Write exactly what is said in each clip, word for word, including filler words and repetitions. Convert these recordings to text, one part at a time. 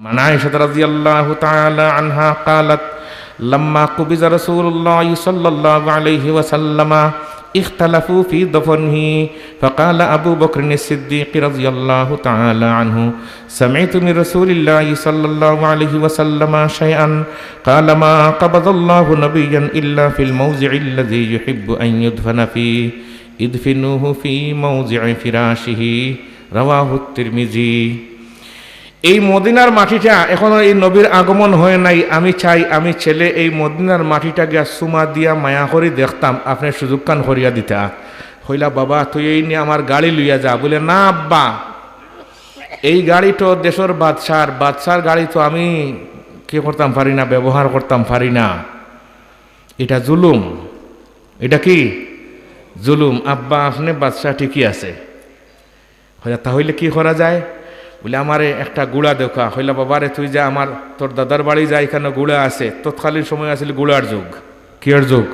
عن عائشة رضي الله تعالى عنها قالت: لما قبض رسول الله صلى الله عليه وسلم اختلفوا في دفنه، فقال أبو بكر الصديق رضي الله تعالى عنه: سمعت من رسول الله صلى الله عليه وسلم شيئا، قال: ما قبض الله نبيا إلا في الموضع الذي يحب أن يدفن فيه، ادفنوه في موضع فراشه. رواه الترمذي. এই মদিনার মাটিটা, এখনো এই নবীর আগমন হয় নাই। আমি চাই, আমি ছেলে এই মদিনার মাটিটা গিয়া চুমা দিয়া মায়া করি দেখতাম, আপনে সুযোগখান করিয়া দিতা। কইলা, "বাবা, তুই এই নিয়া আমার গাড়ি লইয়া যা।" বলে, "না আব্বা, এই গাড়ি তো দেশর বাদশার, বাদশার গাড়ি তো আমি কি করতাম পারি না, ব্যবহার করতাম পারি না। এটা জুলুম।" এটা কি? জুলুম। "আব্বা, আপনে বাদশা ঠিকই আছে।" কইলা, "তাহলে কি করা যায়?" বলে, "আমারে একটা ঘোড়া দেওয়া।" কইলা, "বাবারে, তুই যা, আমার, তোর দাদার বাড়ি যা, এখানো ঘোড়া আছে।" তৎকালীন সময় আছিল ঘোড়ার যুগ। কিয়র যুগ?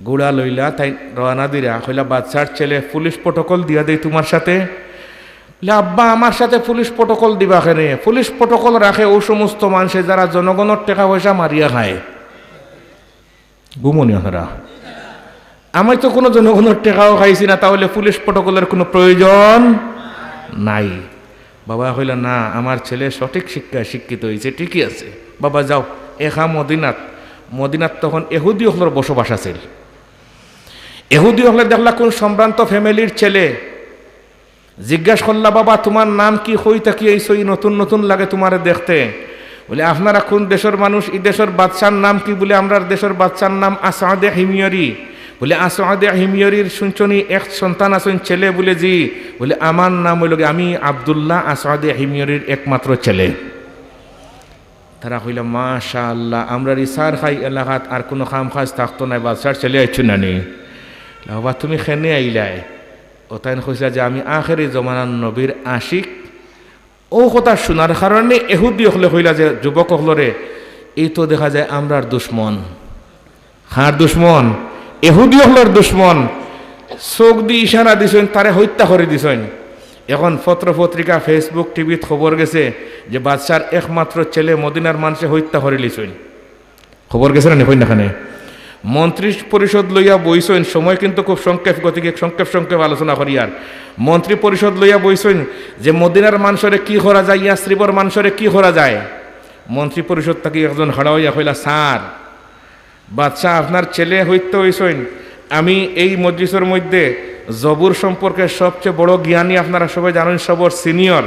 ঘোড়া লইলা তাইন রওয়ানা দিরা। কইলা, "বাদশার ছেলে পুলিশ প্রটোকল দিয়া দেই তুমার সাথে?" বলে, "আব্বা, আমার সাথে পুলিশ প্রটোকল দিবা কেনে? পুলিশ প্রটোকল রাখে অউ সমস্ত মানষে যারা জনগণর টেকা পয়সা মারিয়া খায়।" ঘুমনি আপনারা? "আমি তো কুনু জনগণর টেকাও খাইছি না, তাহলে পুলিশ প্রটোকলের কুনু প্রয়োজন নাই।" বাবা কইলা, "না, আমার ছেলে সঠিক শিক্ষায় শিক্ষিত হইছে, ঠিকই আছে। বাবা যাও, একা মদিনাত।" মদিনাত তখন এহুদি অকলর বসবাস আছিল। এহুদি অকলে দেখলা কুন সম্ভ্রান্ত ফ্যামিলির ছেলে, জিজ্ঞাস করলা, "বাবা, তুমার নাম কি? কই থাকি আইছো? ই নতুন নতুন লাগে তুমারে দেখতে।" বলে, "আপনারা কুন দেশর মানুষ? ই দেশর বাদশার নাম কি?" বলে, "আমরার দেশর বাদশার নাম আসাদে হিময়রি।" বলে, "আসাদে হিময়রির শুনছনি এক সন্তান আছইন, ছেলে?" বলে, "জি।" বলে, "আমার নাম অইলো গি, আমি আব্দুল্লাহ আসাদে হিময়রির একমাত্র ছেলে।" তারা কইলা, "মাশাআল্লাহ, আমরার ই সারখাই এলাকাত আর কুনু কাম কাজ থাকতো নায়, বাদশার ছেলে আইছো না নি?" "বাবা, তুমি কেনে আইলায়?" অতাইন কইছলা যে, "আমি আখেরি জমানার নবীর আশিক।" অউ কথা শুনার কারণে এহুদি অকলে কইলা যে যুবক অকলরে, "এই তো দেখা যায় আমরার দুশমন।" কার দুশমন? এহুদি অকলর দুশমন। চউখ দি ইশারা দিছইন, তারে হত্যা করি দিছইন। এখন পত্র পত্রিকা, Facebook, টিভিত খবর গেছে যে বাদশার একমাত্র ছেলে মদিনার মানষে হত্যা করিলিছইন। খবর গেছে না নি? কইন না কেনে? মন্ত্রী পরিষদ লইয়া বইছইন, সময় কিন্তু খুব সংক্ষেপ, গতিকে সংক্ষেপ সংক্ষেপ আলোচনা করিয়ার। মন্ত্রী পরিষদ লইয়া বইছইন যে মদিনার মানষরে কি করা যায়, ইয়াসরিবর মানষরে কি করা যায়। মন্ত্রী পরিষদ থাকি একজন খাড়া অইয়া কইলা, "স্যার, বাদশা, আপনার ছেলে হত্যা অইছইন। আমি এই মজলিসর মধ্যে জবুর সম্পর্কে সবচেয়ে বড় জ্ঞানী, আপনারা সবাই জানইন, সবর সিনিয়র।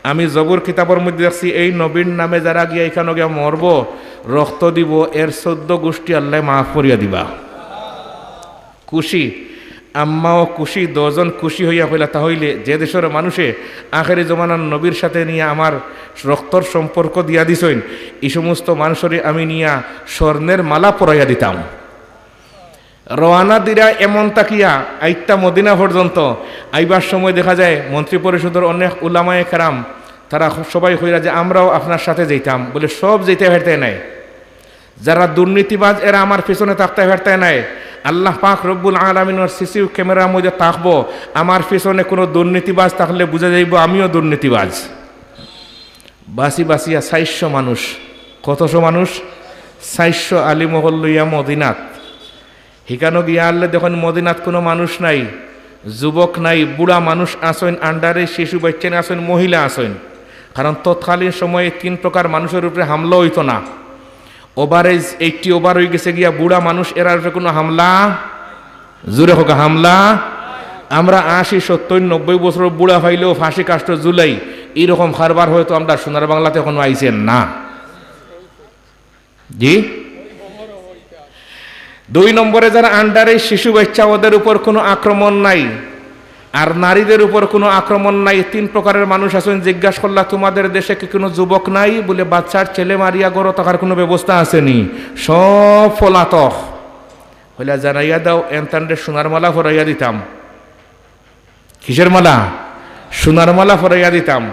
আমি জবুর কিতাবর মধ্যে দেখছি, এই নবীর নামে যারা গিয়া ইখানো গিয়া মরবো, রক্ত দিবো, এর চৌদ্দ গুষ্টি আল্লায় মাফ করিয়া দিবা।" খুশি, আম্মাও খুশি, দুইজন খুশি অইয়া কইলা, "তাহইলে যে দেশর মানষে আখেরি জমানার নবীর সাথে নিয়া আমার রক্তর সম্পর্ক দিয়া দিছইন, ই সমস্ত মানষরে আমি নিয়া স্বর্ণের মালা পরাইয়া দিতাম।" রওয়ানা দিরা এমন থাকিয়া আইতা মদিনা পর্যন্ত। আইবার সময় দেখা যায় মন্ত্রী পরিষদর অনেক উলামায়ে কেরাম, তারা খুব সবাই কইরা যে, "আমরাও আপনার সাথে যাইতাম।" বলে, "সব যাইতা পারতায় নায়, যারা দুর্নীতিবাজ এরা আমার পিছনে থাকতা পারতায় নায়। আল্লাহ পাক রব্বুল আলামিনর সিসি ক্যামেরার মধ্যে থাকবো, আমার পিছনে কুনু দুর্নীতিবাজ থাকলে বুঝা যাইবো আমিও দুর্নীতিবাজ।" বাছি বাছিয়া চাইরশো মানুষ, কতশো মানুষ? চাইরশো আলিম অকল লইয়া মদিনাত। হিকানো গিয়া হারলে দেখইন মদিনাত কুনু মানুষ নাই, যুবক নাই, বুড়া মানুষ আছইন, আন্ডারে শিশু বাইচ্চাইন আছইন, মহিলা আছইন। কারণ তৎকালীন সময়ে তিন প্রকার মানুষর উপরে হামলা অইতো না। Over age, eighty over অইগেছে গিয়া বুড়া মানুষ, এরার উপরে কুনু হামলা, জোরে কউক্কা, হামলা। আমরা আশি, সত্তইর, নব্বই বছরর বুড়া পাইলেও ফাঁসি কাষ্ঠ ঝুলাই, ইরকম কারবার হয়তো আমরা সোনার বাংলাত এখনো আইছে না। জি? দুই নম্বরে যারা আন্ডারে শিশু বাইচ্চা, ওদের উপর কুনু আক্রমণ নাই, আর নারীদের উপর কুনু আক্রমণ নাই। তিন প্রকারের মানুষ আছইন, জিজ্ঞাস করলা, "তোমাদের দেশে কি কুনু যুবক নাই?" বলে, "বাদশার ছেলে মারিয়া ঘরো থাকার কুনু ব্যবস্থা আছে নি, সব পলাতক।" কইলা, "জানাইয়া দেও, এনতানরে সোনার মালা পরাইয়া দিতাম।" কিসের মালা? সোনার মালা পরাইয়া দিতাম।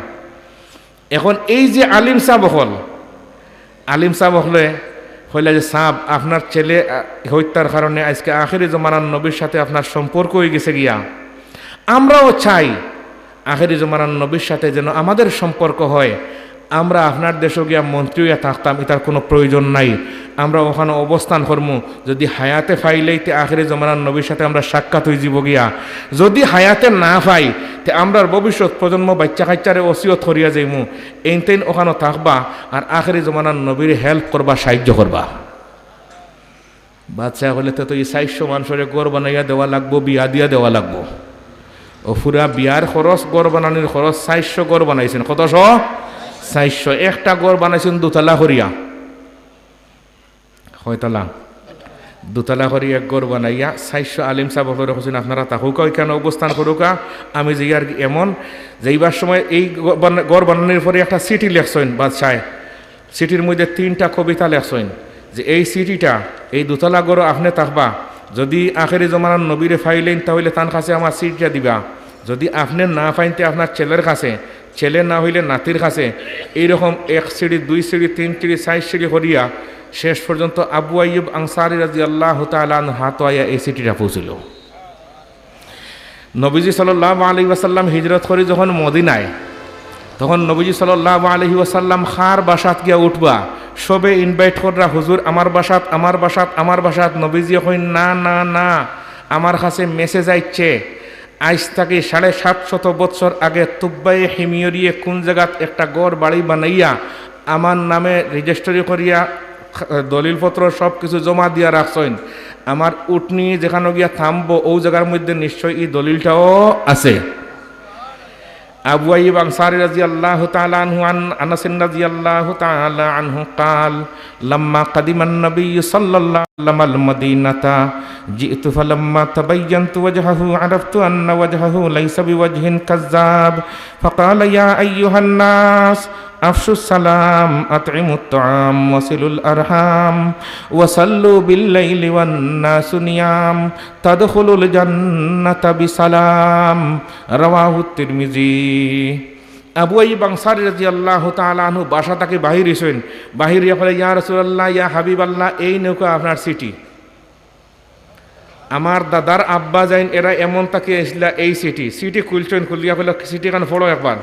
এখন এই যে আলিম সাব অকল, আলিম সাব অকলে কইলা যে, "সাব, আপনার ছেলে, আ, হত্যার কারণে আইজকে আখেরি জমানার নবীর সাথে আপনার সম্পর্ক অইগেছে গিয়া। আমরাও চাই আখেরি জমানার নবীর সাথে যেন আমাদের সম্পর্ক হয়। আমরা আপনার দেশো গিয়া মন্ত্রী অইয়া থাকতাম, ইতার কুনু প্রয়োজন নাই। আমরা অখানো অবস্থান করমু, যুদি হায়াতে পাইলাই তে আখেরি জমানার নবীর সাথে আমরার সাক্ষাৎ অইযিবো গিয়া। যুদি হায়াতে না পাই, তে আমরার ভবিষ্যৎ প্রজন্ম বাইচ্চা-কাইচ্চারে ওসিয়ত করিয়া যাইমু, এইন-তেইন অখানো থাকবা, আর আখেরি জমানার নবীরে help করবা, সাহায্য করবা। বাদশায় কইলে, "তে তো ই চাইরশো মানষরে ঘর বানাইয়া দেওয়া লাগবো, বিয়া দিয়া দেওয়া লাগবো।" অউ পুরা বিয়ার খরচ, ঘর বানানির খরচ, চাইরশো ঘর বানাইছইন। কতশো? চাইরশো। একটা ঘর বানাইছইন দুতলা করিয়া। কয়তলা? দুতলা করি এক ঘর বানাইয়া চাইরশো আলিম সাব অকলরে কইছইন, "আপনারা থাকউক্কা, অখানো অবস্থান করউক্কা, আমি যাইয়ার।" এমন যাইবার সময় এই ঘ-, বান-, ঘর বানানির পরে একটা চিঠি লেখছইন বাদশায়। চিঠির মধ্যে তিনটা কবিতা লেখছইন যে এই চিঠিটা এই দুতলা ঘরো আপনে থাকবা, যুদি আখেরি জমানার নবীরে পাইলেন তা অইলে তান কাছে আমার চিঠিটা দিবা, যুদি আপনে না পাইন তে আপনার ছেলের কাছে, ছেলে না অইলে নাতির কাছে, এইরকম এক সিঁড়ি, দুই সিঁড়ি, তিন সিঁড়ি, চাইর সিঁড়ি করিয়া শেষ পর্যন্ত আবু আইয়ুব আনসারী রাদিয়াল্লাহু তাআলা আনহুর হাতো আইয়া এই চিঠিটা পৌঁছিল। নবীজি সাল্লাল্লাহু আলাইহি ওয়াসাল্লাম হিজরত করি যখন মদিনায়, তখন নবীজি সাল্লাল্লাহু আলাইহি ওয়াসাল্লাম কার বাসাত গিয়া উঠবা, সবে invite কররা, "হুজুর, আমার বাসাত, আমার বাসাত, আমার বাসাত।" নবীজি কইন, "না, না, না, আমার কাছে message আইছে, আইজ থাকি সাড়ে সাতশত বৎসর আগে তুব্বায়ে হিময়রিয়ে কুন জাগাত একটা ঘর বাড়ি বানাইয়া আমার নামে registry করিয়া দলিলপত্র সব কিছু জমা দিয়া রাখছইন। আমার উটনি যেখানো গিয়া থামবো, অউ জাগার মধ্যে নিশ্চয় ই দলিলটাও আছে।" আবু আইয়ুব আনসারী রাদিয়াল্লাহু তাআলা আনহু, আন আনাস রাদিয়াল্লাহু তাআলা আনহু قال: لما قدم النبي صلى الله عليه وسلم المدينة جئت فلما تبينت وجهه عرفت أن وجهه ليس بوجه كذاب، فقال: يا أيها الناس، أفشوا السلام، أطعموا الطعام، وصلوا الأرحام، وصلوا بالليل والناس نيام، تدخلوا الجنة بسلام। رواه الترمذي। আবু আইয়ুব আনসারী রাদিয়াল্লাহু তাআলা আনহু বাসা থাকি বাহির অইছইন, বাহির অইয়া কইলা, "ইয়া রাসূলুল্লাহ, ইয়া হাবিবাল্লাহ, এইন অউক্কা আপনার চিঠি।" আমার দাদার আব্বা যাইন, এরা এমন থাকি আইছলা এই চিঠি। চিঠি খুলছইন, খুলিয়া কইলা, "চিঠিখান পড়ো একবার।"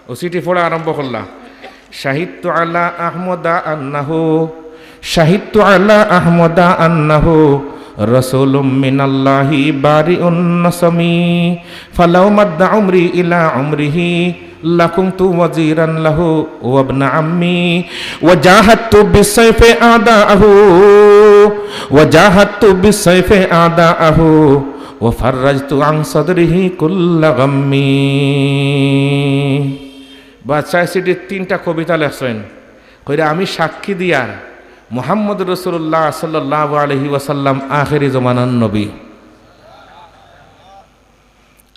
অউ চিঠি পড়া আরম্ভ করলা। شهدت على أحمد أنه، شهدت على أحمد أنه رسول من الله بارئ النسم، فلو مد عمري إلى عمره لكنت وزيرا له وابن عمي، وجاهدت بالسيف أعداءه، وجاهدت بالسيف أعداءه، وفرجت عن صدره كل غم। বাদশায় চিঠিত তিনটা কবিতা লেখছইন, কইরা, "আমি সাক্ষী দিয়ার মুহাম্মদ রাসূলুল্লাহ সাল্লাল্লাহু আলাইহি ওয়াসাল্লাম আখেরি জমানার নবী।"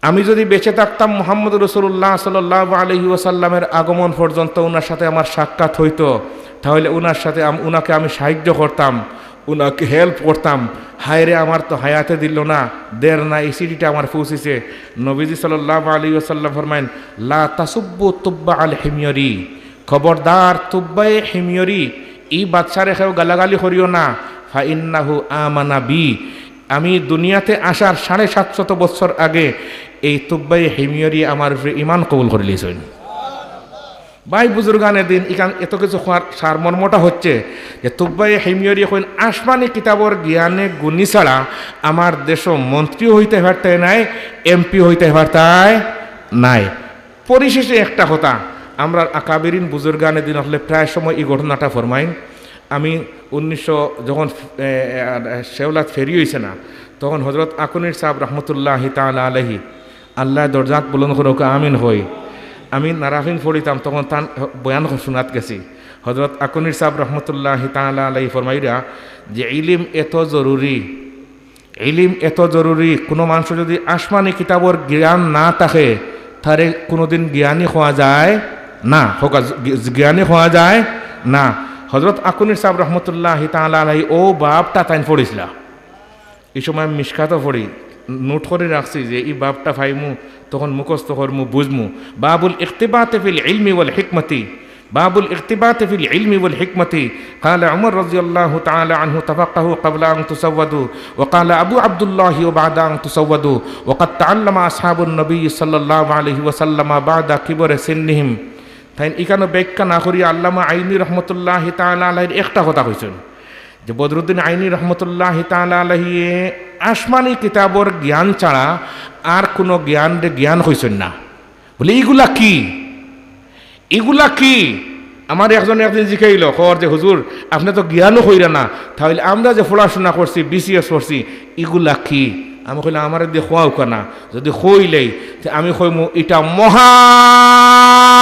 আমি যুদি বেঁচে থাকতাম মুহাম্মদ রাসূলুল্লাহ সাল্লাল্লাহু আলাইহি ওয়াসাল্লামের আগমন পর্যন্ত, উনার সাথে আমার সাক্ষাৎ অইতো, তাহলে উনার সাথে আম-, উনাকে আমি সাহায্য করতাম, উনাকে help করতাম। হায়রে, আমার তো হায়াতে দিল না, দের না, এই চিঠিটা আমার পৌঁছিছে। নবীজি সাল্লাল্লাহু আলাইহি ওয়াসাল্লাম ফরমাইন, "لا تسبوا التبع الحميري"। খবরদার, তুব্বায়ে হিময়রি, ই বাদশারে কেউ গালাগালি করিও না। فإنه آمن بي, আমি দুনিয়াতে আসার সাড়ে সাতশত বৎসর আগে এই তুব্বায়ে হিময়রি আমার উপরে ঈমান কবুল করিলিছইন। ভাই বুজুর্গানে দিন, ইখান এত কিছু কওয়ার সারমর্মটা হচ্ছে যে তুব্বায়ে হিময়রি কইন আসমানি কিতাবর জ্ঞানে গুণী ছাড়া আমার দেশো মন্ত্রীও অইতায় পারতায় নায়, এমপি অইতায় পারতায় নায়। পরিশেষে একটা কথা, আমরার আকাবিরিন বুজুর্গানে দিন অকলে প্রায় সময় ই ঘটনাটা ফরমাইন। আমি উনিশশো, যখন, এ, এ, শেওলাত ফেরি অইছে না, তখন হজরত আকুনির সাব রহমতুল্লাহি তাআলা আলাইহি, আল্লায় দরজাত বুলন্দ করউক্কা, আমিন কই। আমি নারাফিন ফড়িতাম, তখন তান বয়ান শুনাত গেছি। হজরত আকুনির সাব রহমতুল্লাহি তাআলা আলাইহি ফরমাইরা যে ইলিম এত জরুরি, ইলিম এত জরুরি, কুনু মানষর যুদি আসমানি কিতাবর জ্ঞান না থাকে, তারে কুনুদিন জ্ঞানী কওয়া যায় না, কউক্কা, জ্ঞ-, জ্ঞানী কওয়া যায় না। হজরত আকুনির সাব রহমতুল্লাহি তাআলা আলাইহি অউ বাবটা তাইন ফড়িছলা। ই সময় আমি মিশকাতও ফড়ি, নোট করি রাখছি যে ই বাবটা পাইমু, তখন মুখস্থ করমু, বুঝমু। باب الاقتباس في العلم والحكمة، باب الاقتباس في العلم والحكمة. قال عمر رضي الله تعالى عنه: تفقهوا قبل أن تسودوا. وقال أبو عبد الله: وبعد أن تسودوا. وقد تعلم أصحاب النبي صلى الله عليه وسلم بعد كبر سنهم তাইন ইখানো ব্যাখ্যা না করিয়া আল্লামা আইনি রহমতুল্লাহি তাআলা আলাইহির একটা কথা কইছইন যে বদরুদ্দিন আইনি রহমতুল্লাহি তাআলা আলাইহিয়ে আসমানি কিতাবর জ্ঞান ছাড়া আর কুনু জ্ঞানরে জ্ঞান কইছইন না। বলে, "ইগুলা কি? ইগুলা কি?" আমারে একজনে একদিন জিকাইলো, কর যে, "হুজুর, আপনে তো জ্ঞানও কইরা না, তাইলে আমরা যে পড়াশুনা করছি, বিসিএস করছি, ইগুলা কি?" আমি কইলাম, "আমারে দিয়া কওয়াউক্কা না, যুদি কইলেই, তে আমি কইমু, ইটা মহা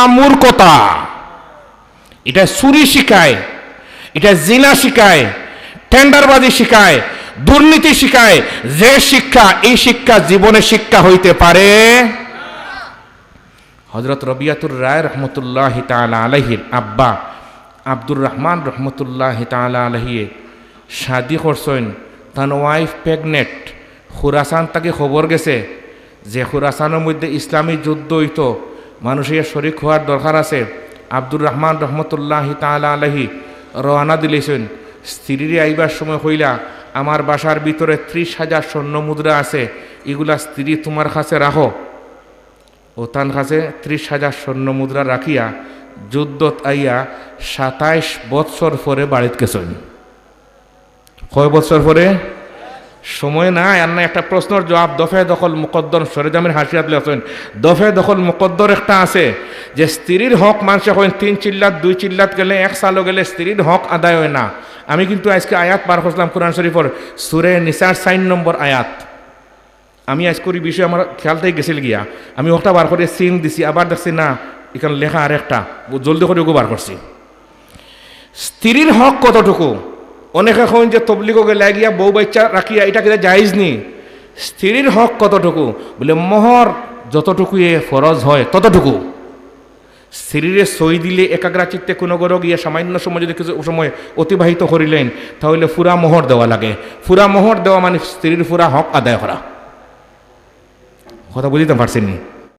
মূর্খতা, ইটা চুরি শিখায়, ইটা জিনা শিখায়, টেন্ডারবাজি শিখায়, দুর্নীতি শিখায়, যে শিক্ষা, এই শিক্ষা জীবনে শিক্ষা হইতে পারে।" হযরত রবিয়াতুর রায় রহমতুল্লাহি তাআলা আলাইহির আব্বা আব্দুর রহমান রহমতুল্লাহি তাআলা আলাইহিয়ে শাদি করছইন, তান ওয়াইফ প্রেগনেন্ট। খুরাসান থাকি খবর গেছে যে খুরাসানর মধ্যে ইসলামী যুদ্ধ অইতো, মানুষ ইয়া শরিক হওয়ার দরকার আছে। আব্দুর রহমান রহমতুল্লাহি তাআলা আলাইহি রওয়ানা দিলাইছইন। স্ত্রীরে আইবার সময় কইলা, "আমার বাসার ভিতরে ত্রিশ হাজার স্বর্ণ মুদ্রা আছে, ইগুলা স্ত্রী তুমার কাছে রাখো।" অউ তান কাছে ত্রিশ হাজার স্বর্ণ মুদ্রা রাখিয়া যুদ্ধত আইয়া সাতাইশ বৎসর পরে বাড়িত গেছইন। কয় বৎসর পরে? সময় নাই, আর না একটা প্রশ্নর জবাব, দফে দখল মুকদ্দর, সরেজমিন হাসিয়াত লেখছইন, দফে দখল মুকদ্দর একটা আছে যে স্ত্রীর হক মানষে কইন তিন চিল্লাত, দুই চিল্লাত গেলে, এক সালো গেলে স্ত্রীর হক আদায় অয় না। আমি কিন্তু আইজকে আয়াত বার করছিলাম কোরআন শরিফর, সূরা নিসার চাইর নম্বর আয়াত। আমি আইজকুর ই বিষয়ে আমার খেয়াল থাকি গেছিল গিয়া, আমি অউটা বার করি সিন দিছি, আবার দেখছি না, ইখান লেখা আরেকটা, জলদি করি অগু বার করছি। স্ত্রীর হক কতটুকু? অনেকে কইন যে তবলিগো গেলে গিয়া বউ বাইচ্চা রাখিয়া, ইটা কিতা জায়েজ নি? স্ত্রীর হক কতটুকু? বলে, মোহর যতটুকু এ ফরজ হয় ততটুকু। স্ত্রীরে সই দিলে একাগ্রা চিত্তে কুনু ঘরো গিয়া সামান্য সময় যুদি কিছু সময় অতিবাহিত করিলাইন, তাইলে পুরা মোহর দেওয়া লাগে। পুরা মোহর দেওয়া মানে স্ত্রীর পুরা হক আদায় করা। কথা বুঝাইতাম পারছি নি?